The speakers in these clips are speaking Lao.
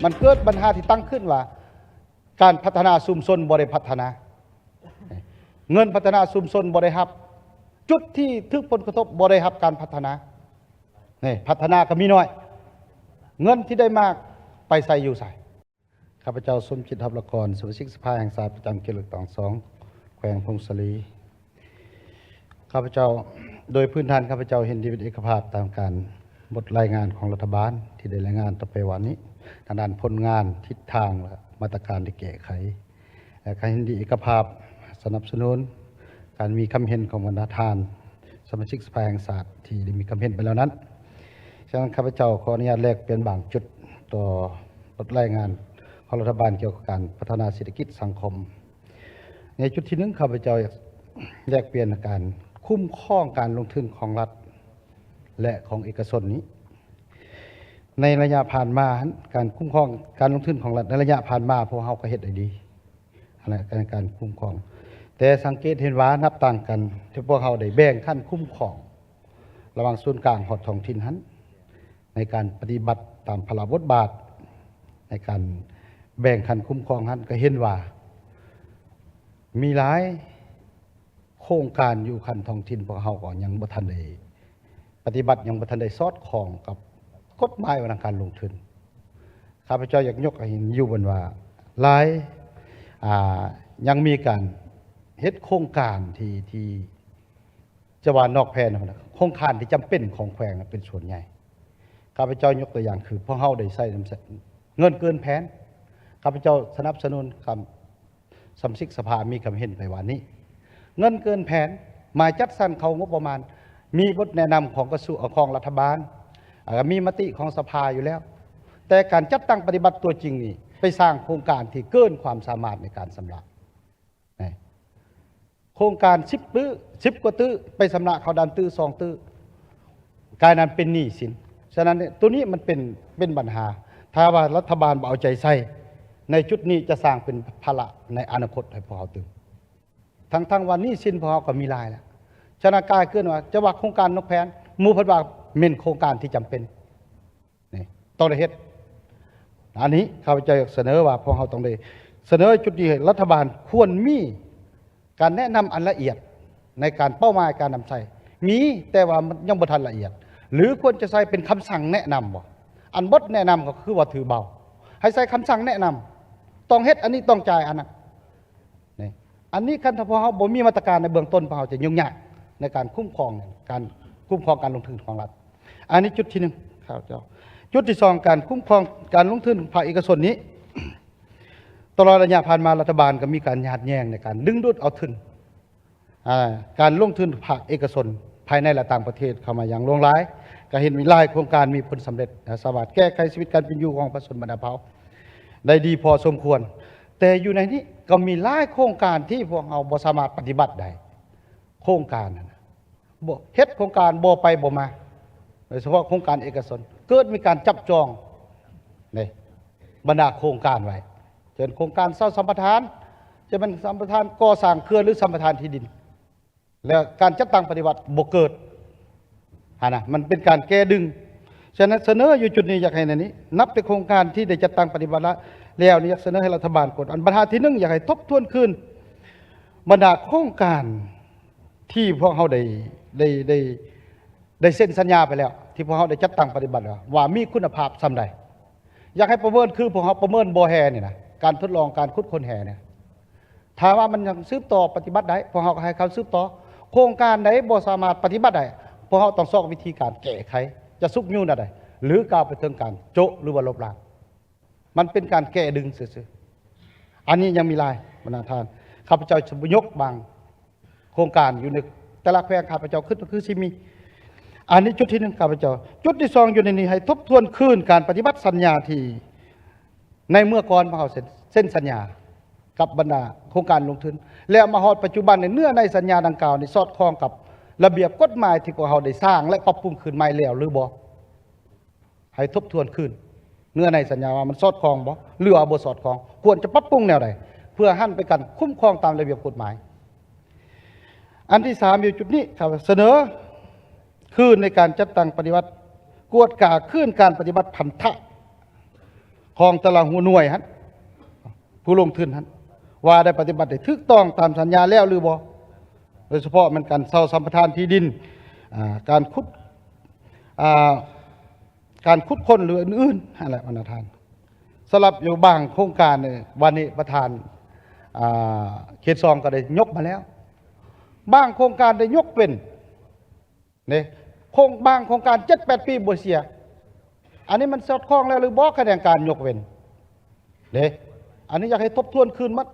ມັນເກີດບັນຫາທີ່ຕັ້ງຂຶ້ນວ່າ ການພັດທະນາຊຸມຊົນບໍ່ໄດ້ພັດທະນາ, ເງິນພັດທະນາຊຸມຊົນບໍ່ໄດ້ຮັບ, ຈຸດທີ່ຖືກຜົນກະທົບບໍ່ໄດ້ຮັບການພັດທະນາ. ນີ້ ພັດທະນາກໍມີໜ້ອຍ, ເງິນທີ່ໄດ້ມາໄປໃຊ້ຢູ່ໃສ? ຂ້າພະເຈົ້າ ສົມຈິດ ຮັບລະກອນ ສະມາຊິກສະພາແຫ່ງຊາດ ປະຈຳເຂດເລືອກຕັ້ງສອງ ແຂວງຜົ້ງສາລີ. ຂ້າພະເຈົ້າ ໂດຍພື້ນຖານ ຂ້າພະເຈົ້າເຫັນດີເປັນເອກະພາບຕາມການບົດລາຍງານຂອງລັດຖະບານ ທີ່ໄດ້ລາຍງານຕໍ່ໄປວານນີ້ ທາງດ້ານຜົນງານ, ທິດທາງ ແລະ ມາດຕະການທີ່ແກ້ໄຂ ແລະ ການເຫັນດີເອກະພາບ ສະໜັບສະໜູນການມີຄຳເຫັນຂອງບັນດາທ່ານສະມາຊິກສະພາແຫ່ງຊາດ ທີ່ໄດ້ມີຄຳເຫັນໄປແລ້ວນັ້ນ. ສະນັ້ນ ຂ້າພະເຈົ້າຂໍອະນຸຍາດແລກປ່ຽນບາງຈຸດຕໍ່ບົດລາຍງານຂອງລັດຖະບານກ່ຽວກັບການພັດທະນາເສດຖະກິດສັງຄົມ. ໃນຈຸດທີໜຶ່ງ ຂ້າພະເຈົ້າຢາກແລກປ່ຽນການຄຸ້ມຄອງການລົງທຶນຂອງລັດ ແລະ ຂອງເອກະຊົນນີ້. ໃນໄລຍະຜ່ານມາຫັ້ນ ການຄຸ້ມຄອງການລົງທຶນຂອງລັດໃນໄລຍະຜ່ານມາ ພວກເຮົາກໍເຮັດໄດ້ດີ ອັນນັ້ນການຄຸ້ມຄອງ. ແຕ່ສັງເກດເຫັນວ່ານັບຕັ້ງກັນທີ່ພວກເຮົາໄດ້ແບ່ງຂັ້ນຄຸ້ມຄອງລະຫວ່າງສູນກາງຮອດທ້ອງຖິ່ນຫັ້ນ ໃນການປະຕິບັດຕາມພາລະບົດບາດ ໃນການແບ່ງຂັ້ນຄຸ້ມຄອງຫັ້ນ ກໍເຫັນວ່າມີຫຼາຍໂຄງການຢູ່ຂັ້ນທ້ອງຖິ່ນ ພວກເຮົາກໍຍັງບໍ່ທັນໄດ້ປະຕິບັດ ຍັງບໍ່ທັນໄດ້ສອດຄ່ອງກັບກົດໝາຍວ່າດ້ານການລົງທຶນ. ຂ້າພະເຈົ້າຢາກຍົກໃຫ້ເຫັນຢູ່ເບິ່ງວ່າຫຼາຍ ອ່າ ຍັງມີການເຮັດໂຄງການທີ່ ທີ່ ຈະວ່ານອກແຜນ ໂຄງການທີ່ຈຳເປັນຂອງແຂວງເປັນສ່ວນໃຫຍ່. ຂ້າພະເຈົ້າຍົກຕົວຢ່າງຄື ພວກເຮົາໄດ້ໃຊ້ເງິນເກີນແຜນ. ຂ້າພະເຈົ້າສະໜັບສະໜູນຄຳ ສະມາຊິກສະພາມີຄຳເຫັນໄປວານນີ້. ເງິນເກີນແຜນ ໝາຍຈັດສັນເຂົ້າງົບປະມານ ມີບົດແນະນຳຂອງກະຊວງ ຂອງລັດຖະບານ ແລະ ມີມະຕິຂອງສະພາຢູ່ແລ້ວ, ແຕ່ການຈັດຕັ້ງປະຕິບັດຕົວຈິງນີ້ ໄປສ້າງໂຄງການທີ່ເກີນຄວາມສາມາດໃນການຊຳລະ. ນີ້ ໂຄງການສິບຕື້ ສິບກວ່າຕື້ ໄປຊຳລະເຂົ້າດ່ານຕື້ສອງຕື້ ກາຍນັ້ນເປັນໜີ້ສິນ. ສະນັ້ນ ໂຕນີ້ມັນເປັນ ເປັນບັນຫາ. ຖ້າວ່າລັດຖະບານບໍ່ເອົາໃຈໃສ່ໃນຈຸດນີ້ ຈະສ້າງເປັນພາລະໃນອະນາຄົດໃຫ້ພວກເຮົາຕື່ມ ທັງໆວ່າໜີ້ສິນພວກເຮົາກໍມີຫຼາຍແລ້ວ. ສະນັ້ນກາຍເກີດວ່າ ຈະວ່າໂຄງການນອກແຜນ ໝູ່ເພິ່ນວ່າແມ່ນໂຄງການທີ່ຈຳເປັນ. ນີ້ຕ້ອງໄດ້ເຮັດ. ອັນນີ້ຂ້າພະເຈົ້າຢາກສະເໜີວ່າ ພວກເຮົາຕ້ອງໄດ້ສະເໜີຈຸດນີ້ໃຫ້ລັດຖະບານຄວນມີການແນະນຳອັນລະອຽດໃນການເປົ້າໝາຍການນຳໃຊ້. ມີ ແຕ່ວ່າມັນຍັງບໍ່ທັນລະອຽດ ຫຼື ຄວນຈະໃຊ້ເປັນຄຳສັ່ງແນະນຳບໍ? ອັນບົດແນະນຳກໍຄືວ່າຖືເບົາ ໃຫ້ໃຊ້ຄຳສັ່ງແນະນຳ ຕ້ອງເຮັດອັນນີ້ ຕ້ອງຈ່າຍອັນນັ້ນ. ນີ້ ອັນນີ້ຄັນຖ້າພວກເຮົາບໍ່ມີມາດຕະການໃນເບື້ອງຕົ້ນ ພວກເຮົາຈະຫຍຸ້ງຍາກໃນການຄຸ້ມຄອງ ການຄຸ້ມຄອງການລົງທຶນຂອງລັດ. ອັນນີ້ຈຸດທີໜຶ່ງ ຂ້າພະເຈົ້າ. ຈຸດທີສອງ ການຄຸ້ມຄອງການລົງທຶນພາກເອກະຊົນນີ້ ຕະຫຼອດໄລຍະຜ່ານມາ ລັດຖະບານກໍມີການຍາດແຍ່ງໃນການດຶງດູດເອົາທຶນ ອາ ການລົງທຶນພາກເອກະຊົນ ພາຍໃນ ແລະ ຕ່າງປະເທດເຂົ້າມາຢ່າງຫຼວງຫຼາຍ, ກໍເຫັນມີຫຼາຍໂຄງການມີຜົນສຳເລັດ ແລະ ສາມາດແກ້ໄຂຊີວິດການເປັນຢູ່ຂອງປະຊາຊົນບັນດາເຜົ່າໄດ້ດີພໍສົມຄວນ. ແຕ່ຢູ່ໃນນີ້ກໍມີຫຼາຍໂຄງການທີ່ພວກເຮົາບໍ່ສາມາດປະຕິບັດໄດ້. ໂຄງການນັ້ນນະ ບໍ່ເຮັດໂຄງການ ບໍ່ໄປບໍ່ມາ, ໂດຍສະເພາະໂຄງການເອກະຊົນ ເກີດມີການຈັບຈອງໃນບັນດາໂຄງການໄວ້, ເຊັ່ນໂຄງການເຊົ່າສຳປະທານ, ຈະແມ່ນສຳປະທານກໍ່ສ້າງເຂື່ອນ ຫຼື ສຳປະທານທີ່ດິນ ແລະ ການຈັດຕັ້ງປະຕິບັດບໍ່ເກີດ ຫັ້ນນະ ມັນເປັນການແກ້ດຶງ. ສະນັ້ນ ສະເໜີຢູ່ຈຸດນີ້ ຢາກໃຫ້ໃນນີ້ ນັບແຕ່ໂຄງການທີ່ໄດ້ຈັດຕັ້ງປະຕິບັດແລ້ວນີ້ ຢາກສະເໜີໃຫ້ລັດຖະບານກວດ ອັນບັນຫາທີໜຶ່ງ ຢາກໃຫ້ທົບທວນຄືນບັນດາໂຄງການທີ່ພວກເຮົາໄດ້ ໄດ້ ໄດ້ ໄດ້ເຊັນສັນຍາໄປແລ້ວ ທີ່ພວກເຮົາໄດ້ຈັດຕັ້ງປະຕິບັດແລ້ວ ວ່າມີຄຸນນະພາບສ່ຳໃດ. ຢາກໃຫ້ປະເມີນ ຄືພວກເຮົາປະເມີນບໍ່ແຮ່ນີ້ນະ ການທົດລອງການຂຸດຄົ້ນແຮ່ນີ້ ຖ້າວ່າມັນຍັງສືບຕໍ່ປະຕິບັດໄດ້ ພວກເຮົາກໍໃຫ້ເຂົາສືບຕໍ່. ໂຄງການໃດບໍ່ສາມາດປະຕິບັດໄດ້ ພວກເຮົາຕ້ອງຊອກວິທີການແກ້ໄຂ ຈະຊຸກຍູ້ແນວໃດ ຫຼື ກ່າວໄປເຖິງການໂຈະ ຫຼືວ່າລົບລ້າງ. ມັນເປັນການແກ້ດຶງຊື່ໆ. ອັນນີ້ຍັງມີຫຼາຍ ບັນດາທ່ານ. ຂ້າພະເຈົ້າຈະຍົກບາງໂຄງການຢູ່ໃນແຕ່ລະແຂວງ ຂ້າພະເຈົ້າຄິດວ່າຄືຊິມີ. ອັນນີ້ຈຸດທີໜຶ່ງ ຂ້າພະເຈົ້າ. ຈຸດທີສອງ ຢູ່ໃນນີ້ ໃຫ້ທົບທວນຄືນການປະຕິບັດສັນຍາທີ່ໃນເມື່ອກ່ອນພວກເຮົາເຊັນ ເຊັນສັນຍາກັບບັນດາໂຄງການລົງທຶນ ແລ້ວມາຮອດປັດຈຸບັນນີ້ ເນື້ອໃນສັນຍາດັ່ງກ່າວນີ້ສອດຄ່ອງກັບລະບຽບກົດໝາຍທີ່ພວກເຮົາໄດ້ສ້າງ ແລະ ປັບປຸງຄືນໃໝ່ແລ້ວຫຼືບໍ່? ໃຫ້ທົບທວນຄືນເນື້ອໃນສັນຍາວ່າມັນສອດຄ່ອງບໍ່ ຫຼືວ່າບໍ່ສອດຄ່ອງ, ຄວນຈະປັບປຸງແນວໃດ ເພື່ອຫັນໄປການຄຸ້ມຄອງຕາມລະບຽບກົດໝາຍ. ອັນທີສາມ ຢູ່ຈຸດນີ້ ຂ້າພະເຈົ້າສະເໜີຄືນໃນການຈັດຕັ້ງປະຕິບັດ ກວດກາຄືນການປະຕິບັດພັນທະ ຂອງແຕ່ລະຫົວໜ່ວຍຫັ້ນ ຜູ້ລົງທຶນຫັ້ນ ວ່າໄດ້ປະຕິບັດໄດ້ຖືກຕ້ອງຕາມສັນຍາແລ້ວຫຼືບໍ່? ໂດຍສະເພາະແມ່ນການເຊົ່າສຳປະທານທີ່ດິນ, ອາ, ການຂຸດ, ອາ, ການຂຸດຄົ້ນ ຫຼື ອື່ນໆ ຫັ້ນແຫຼະ ບັນດາທ່ານ. ສຳລັບຢູ່ບາງໂຄງການນີ້ ວັນນີ້ປະທານ, ອາ, ເຂດສອງກໍໄດ້ຍົກມາແລ້ວ. ບາງໂຄງການໄດ້ຍົກເວັ້ນ ເດ້ ໂຄງ ບາງໂຄງການເຈັດແປດປີບໍ່ເສຍ. ອັນນີ້ມັນສອດຄ່ອງແລ້ວຫຼືບໍ່ ຂະແໜງການຍົກເວັ້ນ ເດ້? ອັນນີ້ຢາກໃຫ້ທົບທວນຄືນໝົດ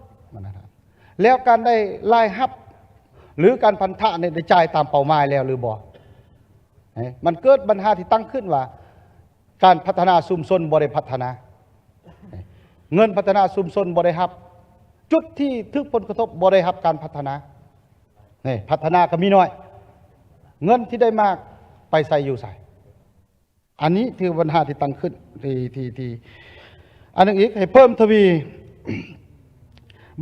ແລ້ວການໄດ້ລາຍຮັບ ຫຼື ການພັນທະນີ້ໄດ້ຈ່າຍຕາມເປົ້າໝາຍແລ້ວຫຼືບໍ່? ເດ້ ມັນເກີດບັນຫາທີ່ຕັ້ງຂຶ້ນວ່າ ການພັດທະນາຊຸມຊົນບໍ່ໄດ້ພັດທະນາ, ເງິນພັດທະນາຊຸມຊົນບໍ່ໄດ້ຮັບ, ຈຸດທີ່ຖືກຜົນກະທົບບໍ່ໄດ້ຮັບການພັດທະນາ. ນີ້ ພັດທະນາກໍມີໜ້ອຍ, ເງິນທີ່ໄດ້ມາໄປໃສ່ຢູ່ໃສ? ອັນນີ້ຖືບັນຫາທີ່ຕັ້ງຂຶ້ນ ທີ່ ທີ່ ທີ່ ອັນໜຶ່ງອີກ ໃຫ້ເພີ່ມທະວີ,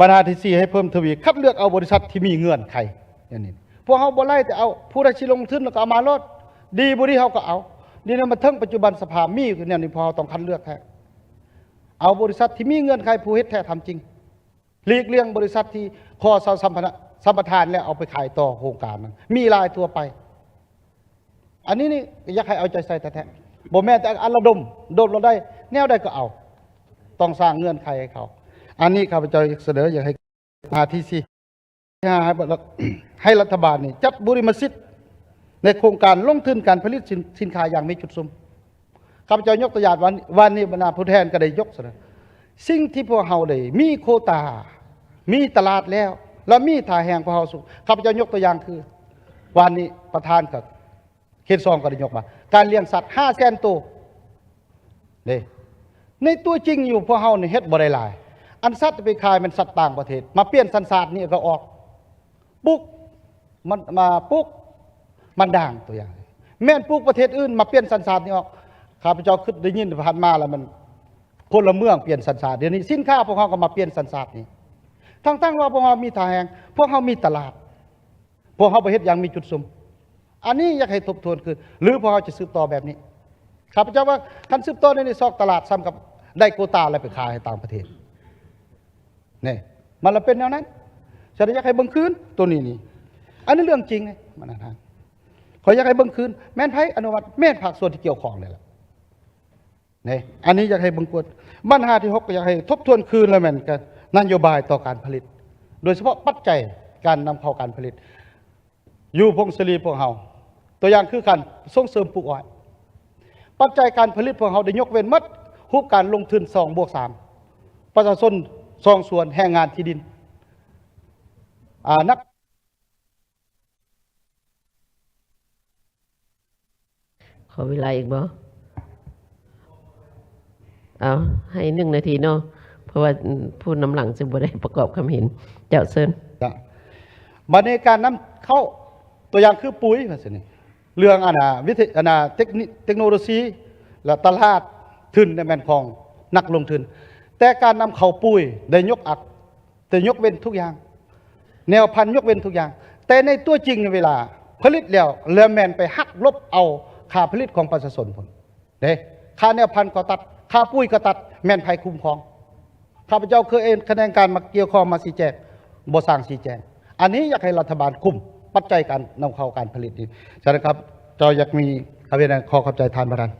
ບັນຫາທີສີ່ ໃຫ້ເພີ່ມທະວີ ຄັດເລືອກເອົາບໍລິສັດທີ່ມີເງື່ອນໄຂ. ອັນນີ້ ພວກເຮົາບໍ່ໄລ່ແຕ່ເອົາ ຜູ້ໃດຊິລົງທຶນແລ້ວກໍເອົາມາໂລດ, ດີບໍ່ດີເຮົາກໍເອົາ. ນີ້ນະ ມາເຖິງປັດຈຸບັນສະພາບມີຢູ່ແນວນີ້ ພວກເຮົາຕ້ອງຄັດເລືອກແທ້, ເອົາບໍລິສັດທີ່ມີເງື່ອນໄຂ ຜູ້ເຮັດແທ້ທຳຈິງ. ຫຼີກລ່ຽງບໍລິສັດທີ່ຂໍສຳປະທານແລ້ວເອົາໄປຂາຍຕໍ່ໂຄງການນັ້ນ ມີຫຼາຍທົ່ວໄປ. ອັນນີ້ນີ້ຢາກໃຫ້ເອົາໃຈໃສ່ແທ້ໆ, ບໍ່ແມ່ນແຕ່ອັນລະດົມ ດົມລະໄດ້ ແນວໃດກໍເອົາ, ຕ້ອງສ້າງເງື່ອນໄຂໃຫ້ເຂົາ. ອັນນີ້ຂ້າພະເຈົ້າສະເໜີ ຢາກໃຫ້ ໜ້າທີ່ສີ່ ໃຫ້ລັດຖະບານນີ້ຈັດບຸລິມະສິດໃນໂຄງການລົງທຶນການຜະລິດສິນ ສິນຄ້າຢ່າງມີຈຸດສຸມ. ຂ້າພະເຈົ້າຍົກຕົວຢ່າງ ວານ ວານນີ້ບັນດາຜູ້ແທນກໍໄດ້ຍົກສະເໜີ ສິ່ງທີ່ພວກເຮົາໄດ້ມີໂຄຕາ ມີຕະຫຼາດແລ້ວ ແລະ ມີທ່າແຮງພວກເຮົາສູງ. ຂ້າພະເຈົ້າຍົກຕົວຢ່າງຄື ວານນີ້ປະທານກໍ ເຂດສອງກໍໄດ້ຍົກມາ ການລ້ຽງສັດຫ້າແສນໂຕ ເດ້. ໃນຕົວຈິງຢູ່ພວກເຮົານີ້ເຮັດບໍ່ໄດ້ຫຼາຍ. ອັນສັດໄປຂາຍແມ່ນສັດຕ່າງປະເທດ ມາປ່ຽນສັນຊາດນີ້ກໍອອກ. ປຸກ ມັນ ມາປຸກມັນດາງ ຕົວຢ່າງ ແມ່ນປຸກປະເທດອື່ນ ມາປ່ຽນສັນຊາດນີ້ອອກ. ຂ້າພະເຈົ້າຄິດໄດ້ຍິນຜ່ານມາແລ້ວ ມັນພົນລະເມືອງປ່ຽນສັນຊາດ. ດຽວນີ້ສິນຄ້າພວກເຮົາກໍມາປ່ຽນສັນຊາດນີ້ ທັງໆວ່າພວກເຮົາມີທ່າແຮງ, ພວກເຮົາມີຕະຫຼາດ, ພວກເຮົາບໍ່ເຮັດຢ່າງມີຈຸດສຸມ. ອັນນີ້ຢາກໃຫ້ທົບທວນຄືນ ຫຼື ພວກເຮົາຈະສືບຕໍ່ແບບນີ້? ຂ້າພະເຈົ້າວ່າ ຄັນສືບຕໍ່ໃນນີ້ ຊອກຕະຫຼາດສ່ຳກັບໄດ້ໂຄຕາ ແລ້ວໄປຂາຍໃຫ້ຕ່າງປະເທດ. ນີ້ ມັນລະເປັນແນວນັ້ນ. ສະນັ້ນຢາກໃຫ້ເບິ່ງຄືນໂຕນີ້ນີ້ ອັນນີ້ເລື່ອງຈິງເດ້ ມັນນະທ່ານ. ຂ້ອຍຢາກໃຫ້ເບິ່ງຄືນ ແມ່ນໃຜອະນຸມັດ? ແມ່ນພາກສ່ວນທີ່ກ່ຽວຂ້ອງນີ້ລະ. ນີ້ ອັນນີ້ຢາກໃຫ້ເບິ່ງກວດ. ບັນຫາທີຫົກ ກໍຢາກໃຫ້ທົບທວນຄືນ ລະແມ່ນກະນະໂຍບາຍຕໍ່ການຜະລິດ ໂດຍສະເພາະປັດໄຈການນຳເຂົ້າການຜະລິດ. ຢູ່ຜົ້ງສາລີພວກເຮົາ ຕົວຢ່າງຄືການສົ່ງເສີມປູກອ້ອຍ. ປັດໄຈການຜະລິດພວກເຮົາໄດ້ຍົກເວັ້ນໝົດ, ຮູບການລົງທຶນສອງບວກສາມ ປະຊາຊົນສອງສ່ວນ, ແຮງງານ, ທີ່ດິນ. ອາ, ນັກ ຂໍເວລາອີກບໍ່? ເອົາ ໃຫ້ໜຶ່ງນາທີເນາະ ເພາະວ່າ ອືມ ຜູ້ນຳຫຼັງຊິບໍ່ໄດ້ປະກອບຄຳເຫັນ. ເຈົ້າ ເຊີນ. ເຈົ້າ. ບັດນີ້ການນຳເຂົ້າ ຕົວຢ່າງຄືປຸຍ ວ່າຊັ້ນນີ້ ເລື່ອງອັນນ່າ ວິທະ ອັນນ່າ ເຕັກນິ ເຕັກໂນໂລຊີ ແລະ ຕະຫຼາດທຶນ ແມ່ນຂອງນັກລົງທຶນ, ແຕ່ການນຳເຂົ້າປຸຍໄດ້ຍົກອັກ ແຕ່ຍົກເວັ້ນທຸກຢ່າງ, ແນວພັນຍົກເວັ້ນທຸກຢ່າງ, ແຕ່ໃນຕົວຈິງໃນເວລາຜະລິດແລ້ວ ແລ້ວແມ່ນໄປຫັກລົບເອົາຄ່າຜະລິດຂອງປະຊາຊົນພຸ້ນເດ້. ຄ່າແນວພັນກໍຕັດ, ຄ່າປຸຍກໍຕັດ, ແມ່ນໃຜຄຸ້ມຄອງ? ຂ້າພະເຈົ້າເຄີຍເອີ້ນຂະແໜງການມາກ່ຽວຂ້ອງມາຊີ້ແຈງ, ບໍ່ສ້າງຊີ້ແຈງ. ອັນນີ້ຢາກໃຫ້ລັດຖະບານຄຸມປັດໄຈການນຳເຂົ້າການຜະລິດນີ້. ສະນັ້ນ ຂ້າພະເຈົ້າຢາກມີຄຳເຫັນ ຂໍຂອບໃຈທ່ານປະທານ.